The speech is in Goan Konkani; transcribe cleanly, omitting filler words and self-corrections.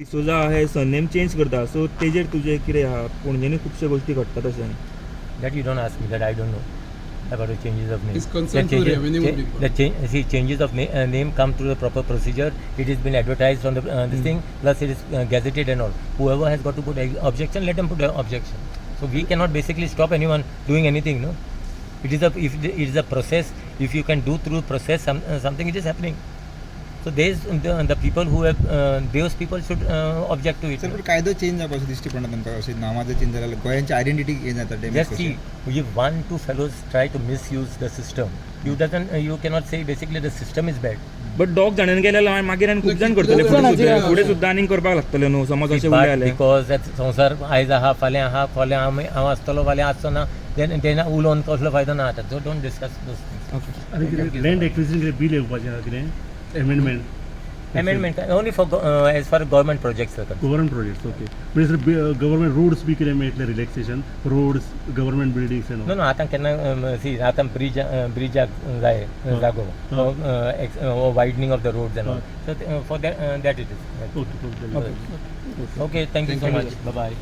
डिसोजा हे सरनेम चेंज करता, सो तेजेर तुजें कितें आहा? पणजेनी खुबश्यो गोश्टी घडटा तशें. That you don't ask me, that I don't know about the changes of name. His concern The to revenue would be The see, changes of name come through the proper procedure. It has been advertised on the this thing, plus it is gazetted and all. Whoever has got to put objection, let them put an objection. So we cannot basically stop anyone doing anything, no? It is a if it is a process. If you can do through process something, it is happening. So there's the people who have those people should object to it. Sir, no? पण कायदो चेंज जावपाक अशें दिश्टी पडना तुमकां? अशें नांवां चेंज जाल्यार गोंयांची आयडेंटिटी हें जाता damage. Just see, if one, two fellows try to misuse the system, you cannot say basically the system is bad. But दोग जाणांनी केल्यार मागीर आनी खूब जाण करतले. खूब फुडें जाण सुद्दां, फुडें सुद्दां आनीक करपाक लागतले न्हू, समज अशें उरलें But जाल्यार. Because that संवसार आयज आहा, फाल्यां आहा, फाल्यां आमी हांव आसतलो, फाल्यां आसचो ना, then उलोवन कसलो फायदो ना आतां. So don't discuss those things. आनी कितें लँड एक्विजिशन कितें बील येवपाचें आहा, कितें amendment? Amendment only for as far government projects are concerned. Government projects, okay. म्हणजे सर, गव्हर्मेंट रोड्स बी कितें मेळटलें relaxation, roads, government buildings and no, आतां केन्ना सी, आतां ब्रिज, ब्रिजाक जाय जागो, widening of the roads and all, so for that it is. Okay. Okay, thank you so much, bye.